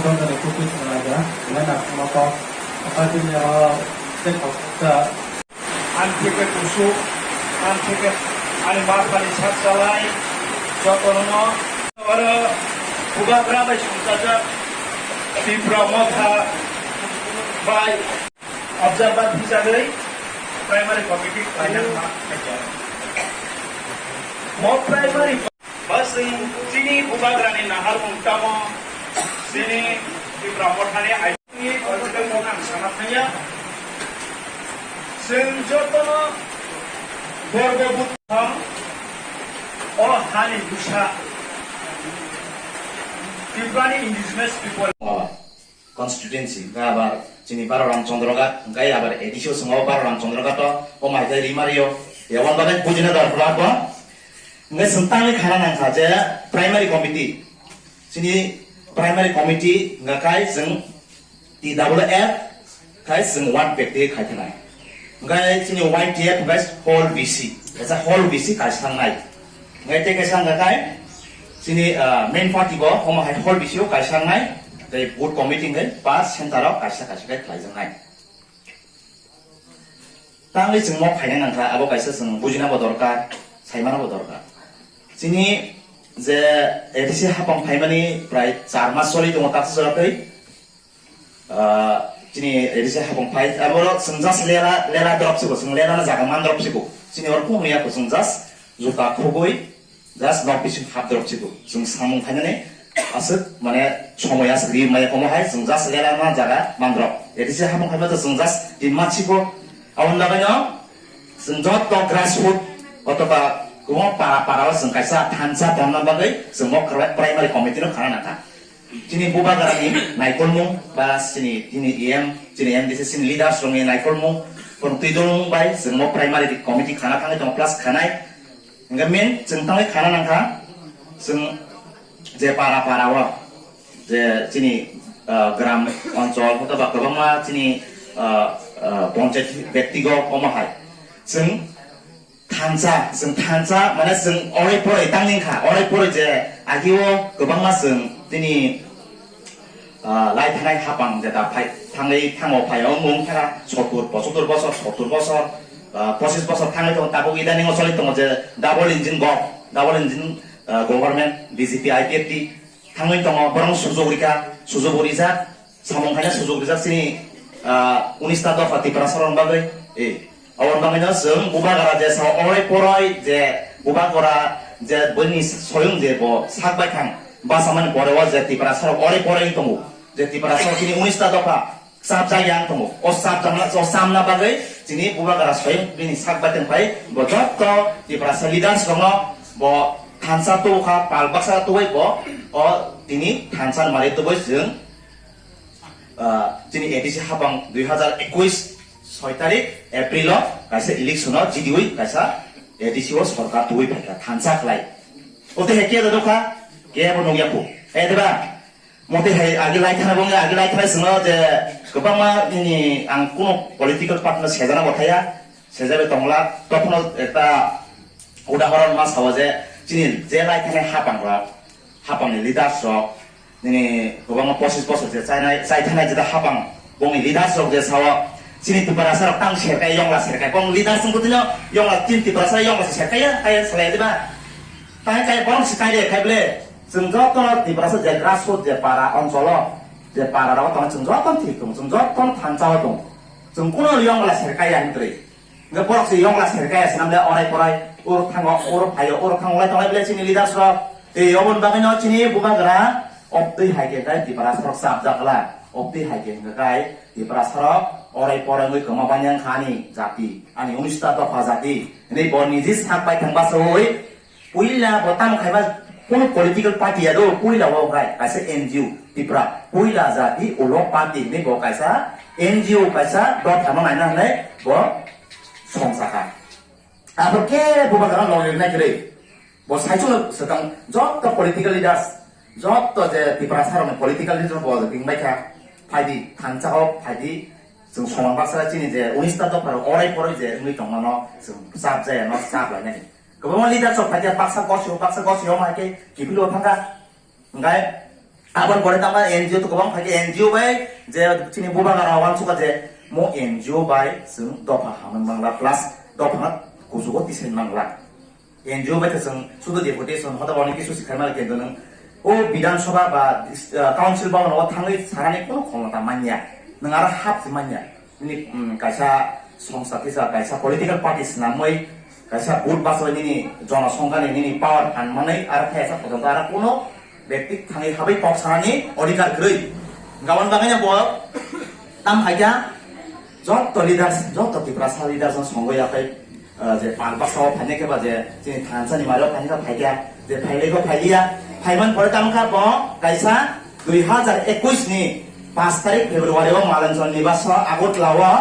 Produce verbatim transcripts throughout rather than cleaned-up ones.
Tongthani kutung khwlaida, belai nakhungma kok. Aphai bini o tei kokta. Ang khe khe kusu, ang khe khe ani ma phani sak chalai, jotono no. Oro bubagra bai sumsajak Tipra Motha bai observer hisabwi primary committee khlaina ma khaikha. Mo primary Ba chwng chini bubagrani naharmung tamo, chini Tipra Mothani aini political mung ang sana thangya. Chwng jotono gorbo buthang o hani busa Tiprani indigenous people. Constituency, hwnkhe abar chini Baro Ram Chandra Ghat, hwnkhe abar A D C o chwng o Baro Ram Chandra Ghat o, o mai khe rimari o, ya wan bagwi bujina dor khlak bo. Hwnkhe chwng tangwi khana nangkha je primary committee, chini primary committee hwnkhe kai chwng T W F, Khai chwng one pack tei khai thanai. Hwnkhe chini Y T F hwnkhe whole B C, kaisa whole B C kaisa thangnai. Hwnkhe tei kaisa hwnkhe khai chini, ah, main party bo omo hai whole B C o kaisa thangnai, tei booth committee hwnkhe ba center o kaisa kaisa khe khlaijaknai. Tangwi chwng mo khaina nangkha, abo kaisa chwng bujina bo dorkar, saimano bo dorkar. Chini je A D C hapang phaimani prai char mas choli tongo taksa jora tei. Ah, chini A D C hapang phai, abo chwng just lela, lela drop sibo, chwng lela na jaga man drop sibo. Chini oro kunu ya ko chwng just juta khugui, just nok bising hap drop sibo. Chwng samung khainani aswk mane somoi aswk ri maya komo hai, chwng just lela na jaga man drop. A D C hapang phai ma to chwng just tin mas sibo. Aboni bagwi no chwng jotto grassroot otoba kwbangma para para o chwng kaisa thansa tongna bagwi chwng bo primary committee no khana nangkha. Chini bubagrani naikolmung ba chini, chini E M, chini M D C, chini leaders rokni naikolmung, phwrwngtwi dulung bai chwng bo primary committee khana thangwi tongo, plus khanai. Hwnkhe main chwng thangwi khana nangkha, chwng je para para o, je chini, ah, gram onchol, hotoba kwbangma chini, ah, ah, ponchayat byaktigot omo hai. Chwng Thansa, chwng thansa, mane chwng orai porai tangni kha, orai porai je agio kwbangma chwng tini, ah, lai thanai hapang jeta phai, thangwi thango phai o mung kha sottur, pochottor bosor, sottur bosor, ah, pochis bosor thangwi tongo, tabuk idaningo choli tongo je double engine go, double engine, ah, government, B J P, I P F T. Thangwi tongo, borok sujok rikha, sujok bo rijak, samung khaina sujok rijak chini, ah, unis ta dopha Tiprasa rok bagwi. Eh, aboni bagwino chwng bubagra je sao orai porai je bubagra je bini soyung je bo sak bai thang, basa mani pore o je Tiprasa rok orai porai tongo, je Tiprasa rok chini unis ta dopha, Chapjak yang tongo. O chapjakna, o chamna bagwi chini bubagra soyung bini sak bai tongphai. Bo jotto Tiprasa leaders rokno bo thansa tubukha, pal baksa tubui bo o tini thansa mari tubui chwng, ah, chini A D C hapang dui hazar ekuis soi tarik April o kaisa election o jidiui kaisa A D C o sorkar tubui phaikha thansa khlai. O tei hai kebo nukya phu. Eh, diba? Motwi hai agi lai thana bongni agi lai thana swngo je kwbangma nini ang kuno political party no sejana bo thaya, sejabe tongla, tokno ekta udahoron ma sao je chini je lai thana hapang rok, hapang ni leaders rok, nini kwbangma pochis bosor je chainai, chai thana jeta hapang bongni leaders rok je sao chini Tiprasa rok tang serkai yongla serkai bong leaders wngkutino yongla chini Tiprasa yongla serkai ya, kaya salai diba? Tai kaya borok se kai de khai ble. Chwng jotono Tiprasa je grassroot je para oncholo, je para rogo tongo, chwng jotono thik tongo, chwng jotono thansa o tongo. Chwng kuno yongla serkaya hinwi. Hwnkhe borok se yongla serkaya swnam le orai porai, oro thango, oro phaio, oro thango lai tonglai bele chini leaders rok. Tei oboni bagwino chini bubagra obtwi hai khe kai Tiprasa rok chapjak la. Obtwi hai khe hwnkhe kai Tiprasa rok orai porai wngwi kwma banyang kha ani jati, ani unis ta dopha jati. Hwnwi bo niji sak bai thang basaui Puila bo tamo khaiba, kono political party ya do, puila bo bai kaisa N G O Tipra, puila jati ulo party ni bo kaisa N G O kaisa dopha no naina hinai bo song saka. Abo ke bubagra logir nai kwrwi. Bo saichung swkang joto political leaders, joto je Tiprasa rokni political leaders bo ring bai kha, phaidi thansa hok, phaidi chwng soman baksa chini je unis ta dopha rok orai poroi je wngwi tongmano chwng chap jaya no chap lainai. Kwbangma leaders rok phaikhe baksa gosio, baksa gosio hai khe kiphilwi thangkha. Hwnkhe Aboni pore tamo N G O to kwbang phai khe N G O bai je chini bubagra rok uansukha je mo N G O bai chwng dopha hamwi mangla plus dopha kuchugo tisai mangla. N G O bai khe chwng sudu deputation hoda boni kisu sikhai mali khe nwng o Bidhan Sabha ba dis-, ah, council bhavan o thangwi sarani kono khomota manya. Nwng aro hap se manya. Nini, mm, kaisa songsa kisa, kaisa political party swnamwi, kaisa vote bachwi nini jonosongkhani nini power phan manwi, aro khe asa pojonto aro kuno bekti thangwi habwi kok sanani odhikar kwrwi. Gabon bagwi bo tam khaikha, joto leaders, joto Tiprasa leaders no songwi yakhai, ah, je pal basa o phaina khe ba je chini thansa ni mari o phaina khe phaikha, je phailai bo phailiya, phaiman pore tam kha bo kaisa dui hazar ekush ni paanch tarik February o Malanchol Nibas o Agartala o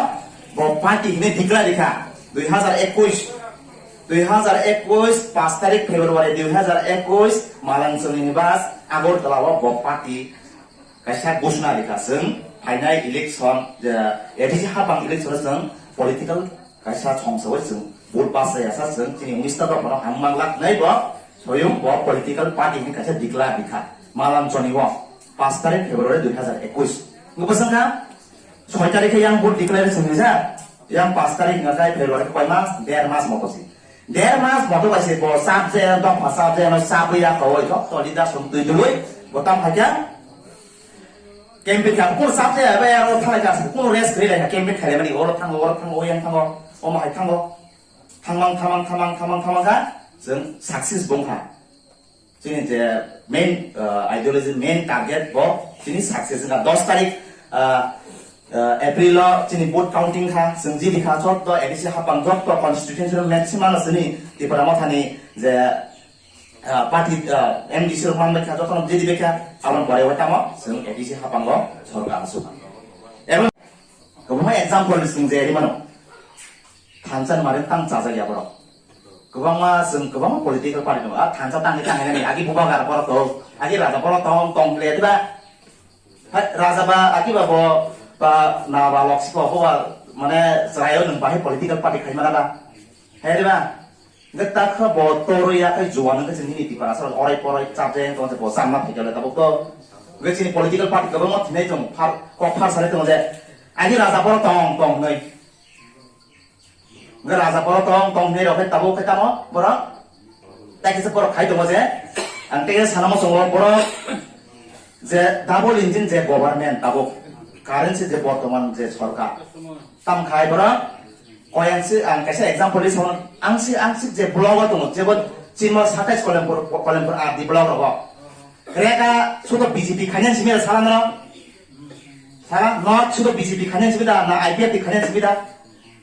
bo party hwnwi declare rikha. Dui hazar ekush, dui hazar ekush paanch tarik February dui hazar ekush Malanchol Nibas Agartala o bo party kaisa ghoshna rikha, chwng phainai election, je A D C hapang election o chwng political kaisa songsa o chwng vote bachai asa chwng chini unis ta dopha no hamung manglak nai bo soyung bo political party ni kaisa declare rikha Malanchol ni o paanch tarik February dui hazar ekush. Nungkha bwswng kha soi tarik khe yang vote declaration rijak, yang paanch tarik wngkha khe February khe koi mas, der mas moto si. Der mas moto bai se bo chap je, dopha chap je, no chap ya kawai joto leader song twi twi bo tam khaikha. Campaign kha, kung sap se, bai aro thalai kha, kung rest kri lai kha, campaign khaile mani, oro thango, oro thango, oyang thango, omo hai thango. Thamang, thamang, thamang, thamang, thamang kha, chwng success bong kha. Chini je main, uh, ideology, main target bo, chini success wngkha. Dos tarik, uh, uh, April o chini vote counting kha, chwng jidi kha, joto A D C hapang, joto constituency o maximum chini Tipra Mothani je ah, party, ah, M D C rok manbai kha, jotono jedi bai kha, aboni pore o tamo chwng A D C hapango sorkar asuk. Ebo kwbangma example ni swng je rimano. Thansa ni mari tang chajak ya borok. Kwbangma chwng kwbangma political party no, ah, thansa tangwi tangwi nani, agi bubagra borok to, agi raja borok tong tong le diba? Hai, raja ba, agi ba bo, ba, na ba lok siko bo ba, mane chwraio nwng bahai political party khai mana ba? Hai diba? Hwnkhe takha bo torwi yakhai juan hwnkhe chwng nini Tiprasa orai porai chapjak wng tongkhe bo chamma phaikhe tabuk to. Hwnkhe chini political party kwbangma thinai tongo, phar-, kok phar sanai tongo je, "Ani raja borok tong tong," hwnwi. Hwnkhe raja borok tong tong hwnwi rok khe tabuk khe tamo borok? Tai kisa borok khai tongo je, ang tei kisa sana muchungo borok je double engine je government tabuk, current se je bortoman je sorkar, tam khai borok Koi ang si, ang kaisa example di song, ang si, ang si je block o tongo, jebo chimo satais Kolempur, Kolempur R D block rogo. Rega sudo B J P khanya simi da sala no. Sala no sudo B J P khanya simi da, na I P F T khanya simi da.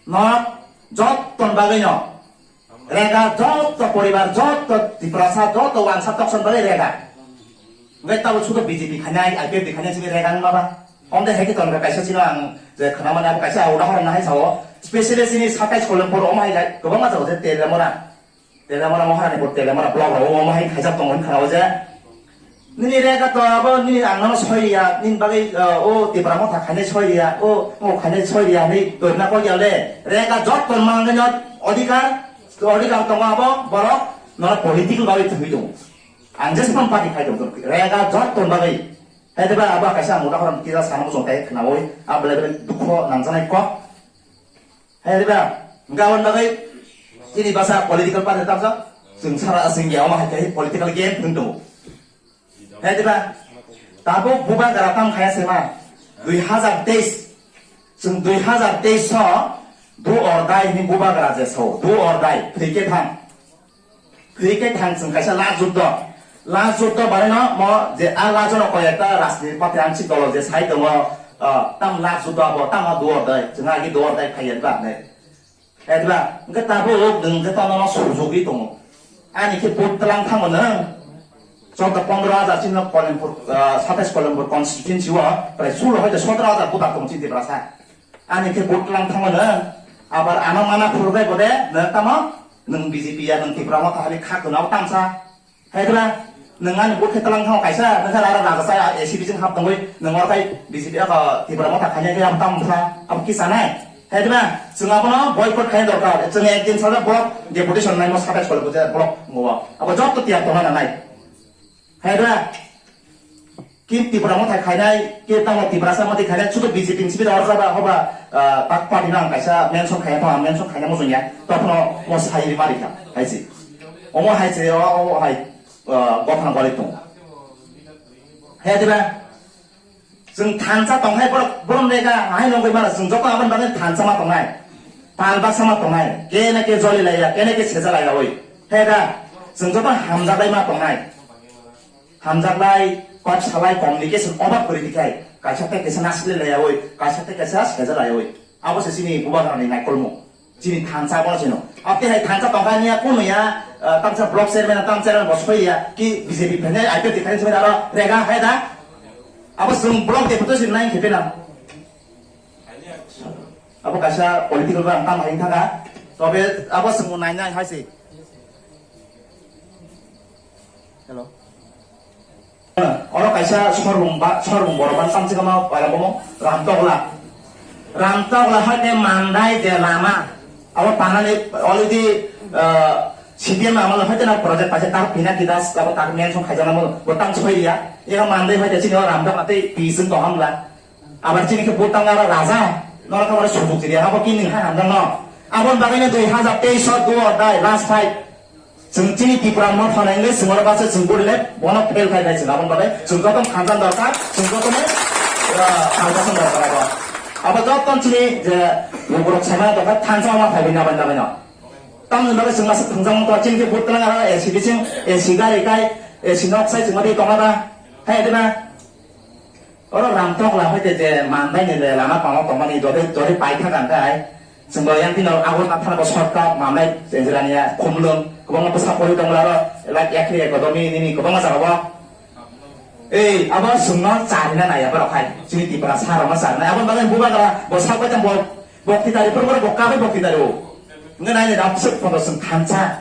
No jotton bagwi no. Rega jotto poribar, jotto Tiprasa, jotto wansa tokson bagwi rega. Ngai tabo sudo B J P khanya, I P F T khanya simi rega nang baba. Omde heki ton kaisa sino ang je khana mane abo kaisa udahoron nahai sao. Specially sini satais Kolempur omo hai kwbangma jago je Telemora. Telemora Maharani bo Telemora block rok omo hai khaijak tongo hin khana o je. Nini rega to abo nini ang no soi ya, nini bagwi, uh, o Tipra Motha khainai soi ya, o, o khainai soi ya, ni dorna ko ya le. Rega jot ton mang no odhikar, odhikar tongo abo borok no political bagwi thwi tongo. Ang jespan party khai tongo. Rega jot ton bagwi. Hai diba abo kaisa ang udahoron kisa sana muchung tai khnawi, abo le dukho nangjaknai kok. Hai diba, hwnkhe aboni bagwi chini bwsa political party tamjak, chwng sara asing ya, omo hai khe political game hwn tongo. Hai diba, tabuk bubagra tam khaya se ma, dui hazar teis, chwng dui hazar teis o do or die hwnwi bubagra je sao, do or die, thwi khe thang. Thwi khe thang chwng kaisa last juddo. Last juddo bareno mo je a last jono koi ekta rajniti party ang si dolo je sai tongo, ah, tam last juddo abo, tam a do or die, chwng agi do or die phai ya diba ne. Hai diba, hwnkhe tabuk nwng je tono no sujugwi tongo. Ani khe vote tlang thango nwng. Chwng pondro hajar chini Kolempur, ah, satais Kolempur constituency o prai sulo hoite sotro hajar voter tongo chini Tiprasa. Ani khe vote tlang thango nwng. Abar ano mana phurbai bode nwng tamo nwng B J P ya nwng Tipra Motha hai kha khuna tamsa. Hai diba, nwng ani vote khe tlang thango kaisa, nwng khe rara raja sa A C B jing hap tongwi nwng oro khai B J P abo Tipra Motha khaina khe abo tamsa, abo ki sanai. Hai diba, chwng abono boycott khaina dorkar. Chwng ekdin sajak block deputation naimo satais Kolempur block ngo. Abo jotto tiyar tongna nanai. Hai diba? Ki Tipra Motha khainai, ki tamo Tiprasa Motha khainai, sudu B J P ni sibida orkha ba, hoba, ah, tak party no ang kaisa mention khaina, tamo ang mention khaina mujung ya, tokhono mo sai ri mari kha, hai se. Omo hai se, o, o hai, ah, gothana gori tongo. Hai diba? Chwng thansa tong hai borok, borom rega, hai nongoi mano, chwng joto aboni bagwi thansa ma tongnai. Pal baksa ma tongnai. Kene ke joli laiya, kene ke seja laiya oi. Hai da? Chwng joto hamjaklai ma tongnai. Hamjaklai, kok salai, communication obab kwrwi tikhai. Kaisa tei kaisa nasilai laiya oi, kaisa tei kaisa seja laiya oi. Abo se chini bubagrani naikolmung. Chini thansa bono chino. Abo tei hai thansa tongkha niya, kuno ya, eh, tamsa block chairman, tam chairman bo soi ya, ki B J P phainai, I P F T phainai soi aro rega hai da. Abo chwng block deputation nai khe pena. Abo kaisa political ba tam hai thaka. Tobe abo chwng nai nai hai se. Hello. Oro kaisa sorbung ba, sorbung borok ban samsika ma paila bomo Ramtokla. Ramtokla hoite Mandai je lama. Abo panani already, ah, C P M amalo hoite na project paise tar pina kidas abo tar mention khaijana mo botang soiya. Ega Mandai hoite chini o Ramtokla tei pising to hamla. Abar chini khe botang ara raja. Nora kamara sujug jiri abo kini ha hamdang no. Abon bagwi no dui hajar teis o do or die last fight. Chwng chini Tipra Motha nai wngwi chwng oro baksa chwng body le bono fail khai khai chwng aboni bagwi chwng joto thansa dorkar, chwng joto ni, ah, thansa dorkar abo. Abo joto chini je lukurok saimano dorkar thansa ma phaiwi nabai nabai no. Tamni bagwi chwng masa thwngjak mantha chini khe butlang aro A C bising A C gari kai A C nok sai chwng adi tongma ba. Hai adi ba. Oro Ramtokla hoite je Mandai ni le lama pamo tongmani jodi, jodi paitha kang khai. Chwng bo yang tino Agartala thana bo shortcut Mandai Tanzania Khumlwng kwbangma bwsa pori tong aro lak ekri ekodomi nini kwbangma jaga bo. Ei, abo chwngno charina nai abo rok hai. Chini Tiprasa rokno charina. Abo bagwi bubagra bo sak bai tang bo bokti tari pur bo kabe bokti tari o. Ngai nai ni dap suk photo chwng thansa.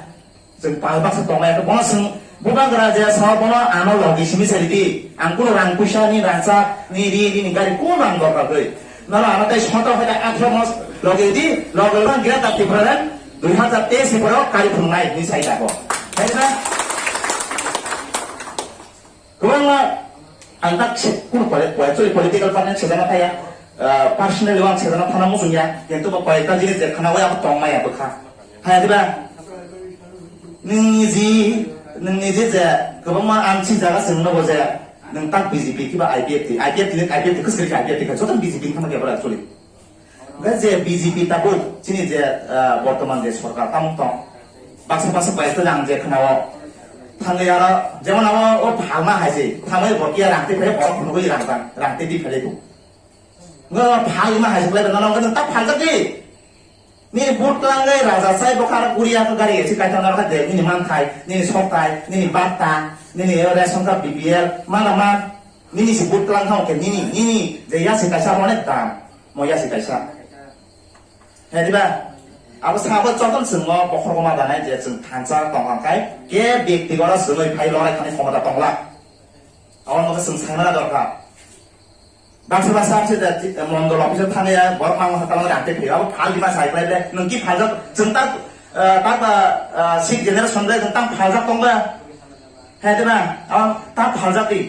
Chwng pal baksa tongmaya khe bono chwng bubagra je sa bono ano logi simi sari di. Ang kuno rang puisa ni rangchak ni ri ri ni gari kuno rang dorkar gwi. Noro ano tei soto hoida athro mas logi di, logi rang gira ta Tipra rang dui hazar teis ni poro kari phungnai ni sai dago. Hai na? Kwbangma ang tak se-, kunu poli-, poli-, actually political party sejana thaya, ah, personally ang sejana thana muchung ya, kintu bo koyekta jinis je khana oi abo tong maya bwkha. Haya diba? Nini ji, nini ji je kwbangma ang si jaga chwng nogo je nwng tak B J P kiba I P F T, I P F T ni, I P F T kwsri I P F T kha joto B J P ni thangma khe actually. Hwnkhe je B J P tabuk chini je, ah, bortoman je sorkar tamo tong, baksa baksa bai khe ang je khwnao thangwi aro jemon abo o phalma hai se thangwi bo kiya rang tei phai borok phunugwi rang tang, rang tei twi phai lai bo. Ngo phalma hai se lai no nang ta phaljak di. Nini but twlangwi raja sai bokha aro kuriya khe gari esi kaithang nang kha de nini manthai, nini sokthai, nini batta, nini ration card B P L mana ma nini si but twlang thang khe nini, nini je yasi kaisa onek dam. Mo yasi kaisa. He diba? Abo sabo joton chwng o bokhorok ma danai je chwng thansa tong kha khai ke byaktigoto chwngwi phai lorai thani khomota tongla. Abo no chwng saimana dorkar. Baksa baksa se da ti-, mondol office thani ya borok mang ha tong rang te phi. Abo phal dima sai khlai le nwng ki phaljak chwng ta, eh, ta, eh, sixth generation le chwng ta phaljak tong ba. He diba? Abo ta phaljak di.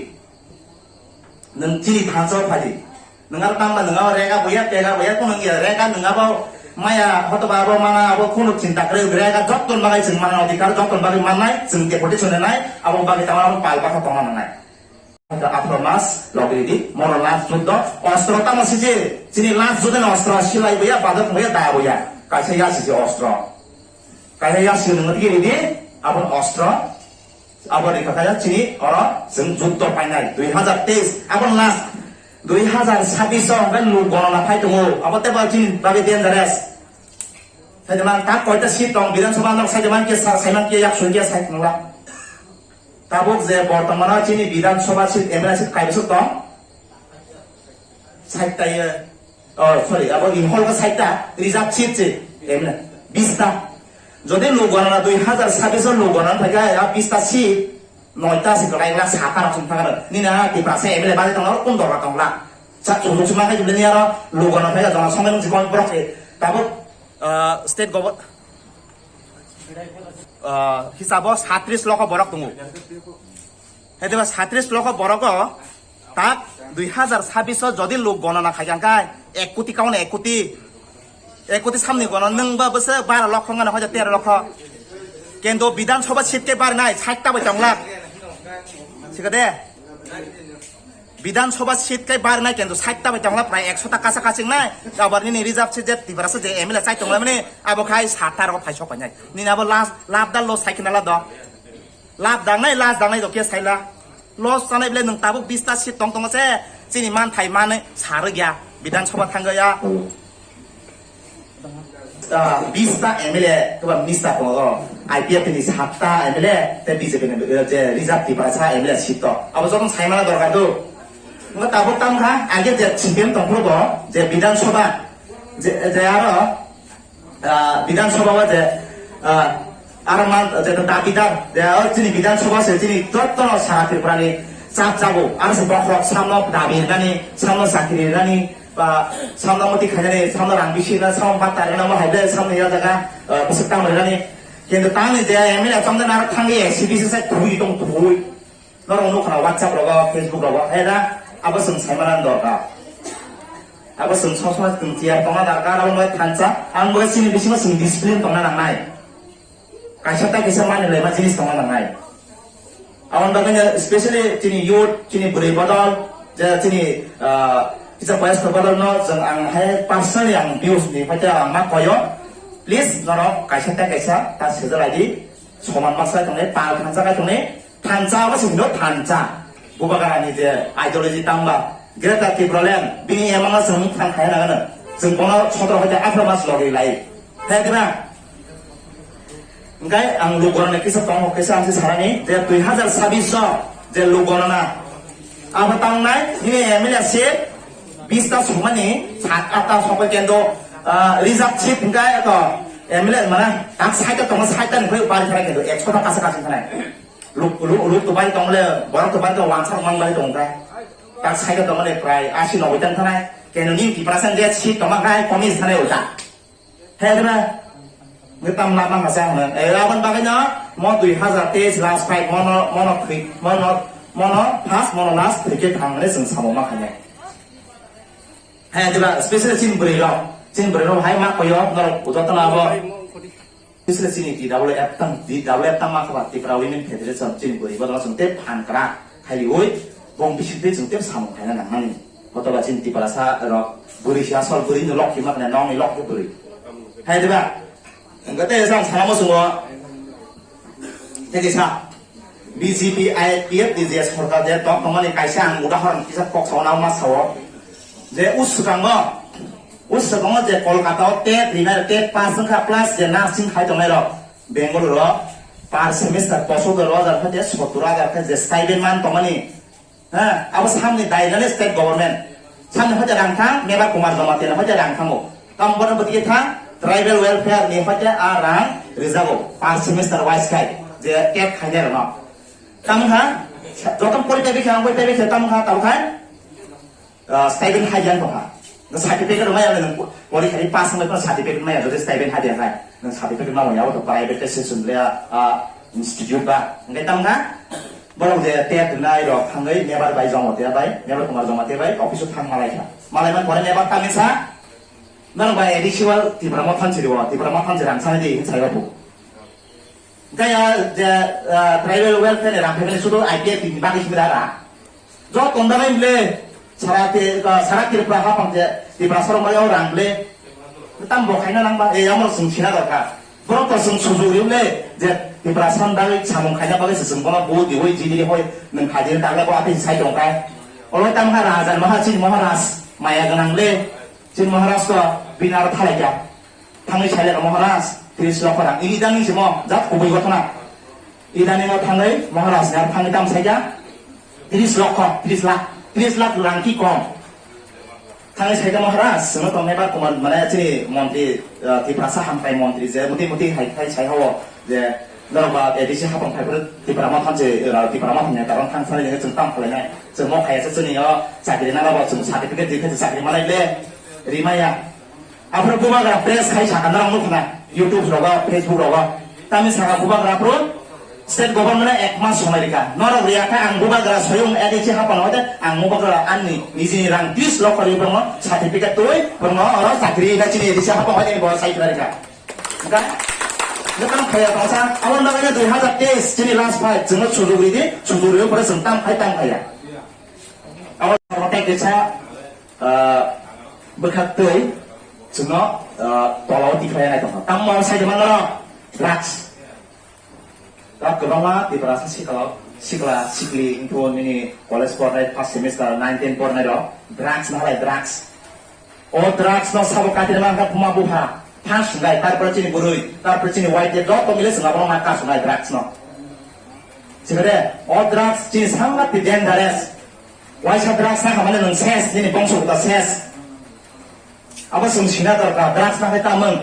Nwng chini thansa o phai di. Nwng aro tangma nwng aro rega boya, pega boya, kung nwng ya rega nwng abo maya hoto ba abo mana abo kunu chinta kwrwi rega jottoni bagwi chwng mana odhikar jottoni bagwi mannai chwng deputation nai abo bagwi tamo abo pal bakha tongna nangnai. Hoto aphro mas logri di mono last juddo ostro tamo sije chini last juddo ni ostro silai boya badok boya da boya kaisa ya sije ostro. Kaisa ya sije nwng tigi ridi abo ostro. Abo ni kakaya chini oro chwng juddo painai dui hazar teis abo last dui hazar sabbish o hwnkhe luk gonona phai tongo abo tei ba chini bagwi dangerous. Saidima ta koita seat tong Bidhan Sabha nok saidima ke sa saiman ke yak sun ke sai tongla. Tabuk je bortomano chini Bidhan Sabha seat M L A seat kaibosok tong. Sait ta ye, oh, sorry, abo Imphal ka sait ta, reserve seat se, emne, bis ta. Jodi luk ganana dui hazar sabbish o luk ganana thai ka, ya bis ta seat, noi ta se kalai la sata rok sung thangana. Nini ha Tiprasa M L A bari tongla, kun dora tongla. Sa chuluk suma kai jibini aro luk ganana thai ka jona somai nung sikon borok se. Tabuk, ah, state government, ah, hisabo satris lokho borok tongo. Hete ba satris lokho borok o, Tak dui hazar sabbish o jodi lok gonona khai kha khe ek koti kauna ek koti, ek koti samni gono nwng ba bwswk baro lokho wngkha na hoja tero lokho. Kendo Bidhan Sabha seat khe barinai sait ta bai tong lak. Sikha de? Bidhan Sabha seat khe barinai kendo sait ta bai tong lak, prai ekso ta kasa kaching nai. Abar nini reserve seat je Tiprasa je M L A chai tong lai mani, abo khai sat ta rok phai sok pai nai. Nini abo last lap da lo sai khna la do. Lab dangnai, last dangnai do khe saila. Loss chanai bele nwng tabuk bista seat tong tongo se, chini manthai manwi sarwk ya, Bidhan Sabha thangwi ya. Ah, bista M L A kwbang minister tongo, I P F ni satta M L A, tei B J P ni, eh, je reserve Tiprasa M L A seat to. Abo joto saimana dorkar do. Ngo tabuk tang kha, age je C P M tongphuru bo, je Bidhan Sabha, je, je aro, ah, Bidhan Sabha o je, ah, aro man, je dabidar, je o chini Bidhan Sabha se chini jotono sara Tripura ni chap chabu, aro se bokhorok samno dabi rinani, samno chakri rinani, ba samno moti khainani, samno rang bisi rinani, samno bata rinani, mo hai ble samno ya jaga, ah, bwswk tang rinani. Kintu tangni je M L A chongde naro thangwi S C B C se thui tong thui. Norok nukha WhatsApp rogo, Facebook rogo, hai da, abo chwng saimana dorkar. Abo chwng sosma chwng chair tongna dorkar, abo bai thansa, ang bo chini bisingo chwng discipline tongna nangnai. Kaisa ta kisa mani laima jinis tongna nangnai. Aboni bagwi no specially chini youth, chini bwrwi bodol, je chini, ah, kisa boyos bodol no chwng ang hai personally ang views ni phaikhe ang ma koyo. Please norok kaisa ta kaisa ta sejalaidi, soman baksa tongnai, pal thansa kai tongnai. Thansa abo se hino thansa. Bubagrani je ideology tangba, Greater Tipraland, bini emang se hwnwi thang khai nangano. Chwng bono sotro hoite atharo mas logi lai. Hai diba? Engkai ang luk gorana kisa tongo, kisa ang se sarani, je dui hazar sabbish o je luk gorana. Abo tangnai, bini M L A se bista sumani, sat atta sokoi kendo, ah, reserve seat engkai to M L A mana, tak side tongo, side ni koi bari khara kendo, ekso ta kasa kasa khanai. Luk, luk, luk to bai tong le, borok to bai to wansa mang bai tong kha. Tak side tong le prai asi noboi tang thanai. Keno ni Tiprasa je si tong kha, komis thanai uta. He dra. Ngi tam la mang sa hana. E, abon bagai no, mo dui hazar teis last fight, mo no, mo no thwi, mo no, mo no first, mo no last thwi ke thang le sing samo ma khanya. He dra, special chin bri lo. Chin bri lo hai ma koyo, no, uta tana bo. Bisle chini T W F tang, T W F tang ma khaba Tipra Women Federation chini bwrwi bodol chwng tei phan kwrak khai ui bong bising tei chwng tei samung khaina nangmani. Hotoba chini Tiprasa rok bwrwi si asol bwrwi ni lokhi ma khna nong ni lokhi bwrwi. Hai diba? Engko tei jang sana mo sungo. Tei sa B J P I P F ni je sorkar je tong tongmani kaisa ang udahoron kisa kok sawo na ma sawo. Je uswkango Uswkango je Kolkata o tet rinai, tet pass wngkha, plus je nursing khai tongnai rok Bengaluru o per semester pochottor hajar khe sottor hajar khe je stipend man tongmani, ha, abo samni dai nani state government. Samni hoite rang thang, Mebar Kumar Jamatia ni hoite rang thango. Tam bono bwtwi thang, tribal welfare ni hoite a rang rijago per semester wise khai je tet khainai rokno. Tamo kha, joto pori taibi khe, ang pori taibi khe, tamo kha, tamo kha. Ah, stipend hai yang tongkha. Nang certificate maya nang pori khari pass wngwi phano certificate maya, jodi stipend hai yang hai. Nang certificate ma wngya, auto private institution le, ah, institute ba. Nang tamo kha, borok je tet nai rok thangwi Mebar bai Jamatia bai, Mebar Kumar Jamatia bai, office o thang malai kha. Malai man pore Mebar tangwi sa, nang bai additional Tipra Motha ni siri o, Tipra Motha ni rang sa di, hin sai o bu. Gaya je, ah, tribal welfare ni rang phaimani sudu I P F T ni bagwi simi dara. Jo tongda bai bile sara te, ah, sara Tripura hapang je Tripura sorong bai o rang bile tam bo khaina nang ba, e amo sung sina dorkar. Borok to sung suju ri bile je Tripura san bagwi samung khaina bagwi se sung bono bu diwi jini hoi nang khaji ta bo ati sai tong kai. Olo tam ha raja maha chin maharaj maya ganang le chin maharaj to binar thalai kya. Thangwi sailai Maharaj, tris lokho rang. Ini idani simo, jat kubui gotona. Idani no thangwi Maharaj ni thangwi tam saikha, tris lokho, tris lakh, tris lakh rang ki kom. Thangwi saikha Maharaj, sino tong Mebar Kumar, mane chini montri, eh, Tiprasa hamkrai montri je, muti muti hai khai sai hawo, je, norok ba A D C hapang phai phuru Tipra Motha je, eh, Tipra Motha ni karon thang sanai je, chwng tam khlai nai. Chwng mo khaya se chwng yo, chakri na ba, chwng certificate di khe chakri malai le, rimaya. Aphuru bubagra press khai saka norok nukha na, YouTube rogo, Facebook rogo. Tami saka bubagra aphuru State government ek mas somai rikha. Norok riya kha ang bubagra soyung A D C hapang hoite ang bubagra anni nijini rang tris lokho ri borno certificate twi borno oro chakri na chini A D C hapang hoite bo sai kra rikha. Ga, ga tam khaya bangsa, awal bagana dui hazar teis chini last fight, chwngno sujuk ridi, sujuk ridi pore chwng tam khai tam khaya. Awal bagana kisa, ah, bwkhak twi, chwngno, ah, tola o tikhlai nai tongkha. Tammo sai de mangalo, drugs. Drugs kwbangma Tiprasa sikla, sikla, sikli, wngkhe nini college pornai, first semester, nine, ten pornai rok, drugs nahalai, drugs. O drugs no sabo katirma wngkha buma bupha. First wngnai, tarpore chini bwrwi, tarpore chini Y T F joto mile chwng abono ma kasonai drugs no. Chimare, o drugs chini sangma ti dangerous. Waisa drugs na hamani nwng ses, nini bongso buta ses. Abo chwng sina dorkar, drugs na khai tamung.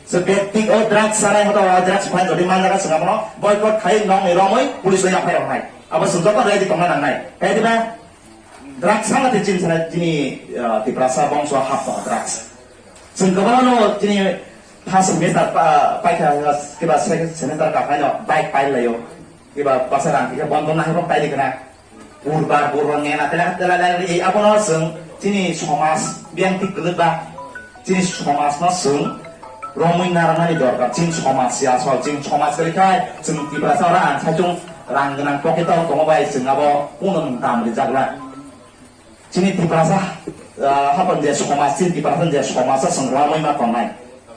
Se bekti o drugs sanai hoto o drugs phai jodi manjaga chwng abono boycott khai nokni romwi police o yaphai rok nai. Abo chwng joto ready tongna nangnai. Ready ba? Drugs sama tei chini sana chini, ah, Tiprasa bongso hap tongo drugs. Chwng kwbangno chini first semester pa-, paikha kiba second semester ka phaino bike pai laio. Kiba basa rang kisa bondon nahai bok pai dikna. Burbar burbar ngena tela tela tela ei abono chwng chini somaj biyang tik kwlwkba. Chini somajno chwng romwi narwknani dorkar. Chini somaj se asol, chini somaj kwrwi khai chwng Tiprasa oro ang saichung rang gwnang pocket o tongo bai chwng abo kuno nwng dam rijak lai. Chini Tiprasa, ah, hapon je somaj, chini Tiprasa je somaj chwng romwi ma tongnai.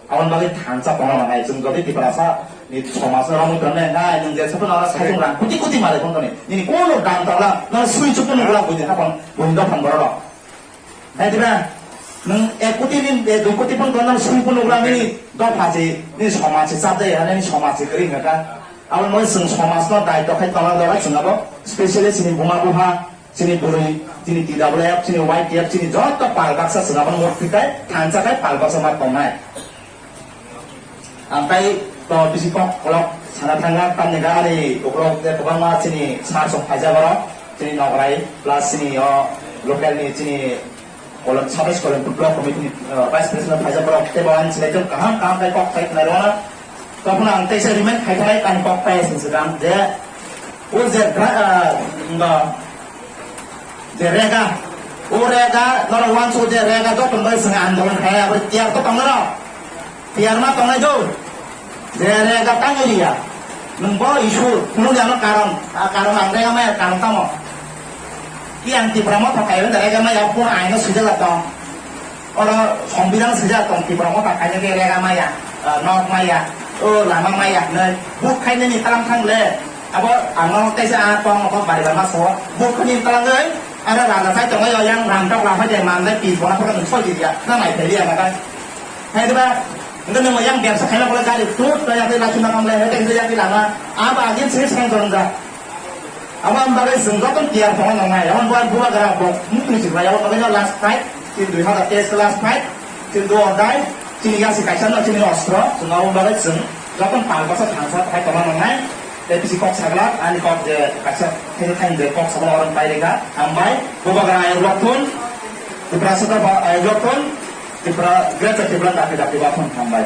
Aboni bagwi thansa tongna nangnai. Chwng jodi Tiprasa ni somaj romwi tongnai, nai nwng je satung oro saichung rang kuti kuti malai phone toni. Nini kuno dam tongla, no sui chukno nukla buini hapon, buini dophang borok. Hai diba? Nwng ek koti ni, eh, dui koti pon tongnang sui pon ugra nini dopha se, nini somaj se chap jaya, nini somaj se kwrwi wngkha. Abo moi chwng somaj no daityo khai tongna dora chwng abo specially chini buma bupha, chini bwrwi, chini T W F, chini Y T F, chini joto pal baksa chwng abo murti khai thansa khai pal baksa ma tongnai. Ang tai to bisi kok kolok sana thangna tamni ga ani uklok je kwbangma chini sar sok phaijak oro, chini nograi plus chini o local ni chini kolok sabes kolok block committee ni, uh, vice president phaijak borok tei bo ani chini ekdom kaham kaham khai kok khai khna rwna. Tokno ang teisa remind khai khlai ani kok pai sing sedang je o je gra-, uh, no, je rega, o rega norok uansuk je rega joto bai sing andolon khai abo tiar to tongna rok. Tiyar ma tongnai do. Je rega tangwi liya. Nwng bo issue phunukya no karon. A karon ang rega maya karon tamo. Ki ang Tipra Motha kaiwi rega maya phone aino swijak tong. Oro Sombidan swijak tong Tipra Motha kaino khe rega maya, ah, nok maya, o lama maya hinwi. Buk khainani talang thang le. Abo ang no teisa a tong ko bari bari ma so. Buk khainani talang le. Aro raja sai tongwi yang ram tok la phai de man le pi bona phai de soi di ya. Na mai phai ya na kai. Hai diba? Engkhe nwng yang bebsa khaina pore gari tut ta yakhe lachi na kamle, hete hete yakhe lama. Aba agin sini sang dorong ja. Aba am bagwi sung joton tiar tong nang nai. Amon buat buat gara bo. Mukni sing raya bagwi last fight. Tin dui hazar teis last fight. Tin do or die. Chini yasi kaisa no chini ostro. Sung abo bagwi sung joton pal basa thansa khai tong nang nai. Tei bisi kok sagla, ani kok je kaisa thani thani je kok sagla orang pai rega. Hambai. Bubagra ayok loktun. Tiprasa ta ba ayok loktun. Tipra, Greater Tipra daphi daphi bathon hambai.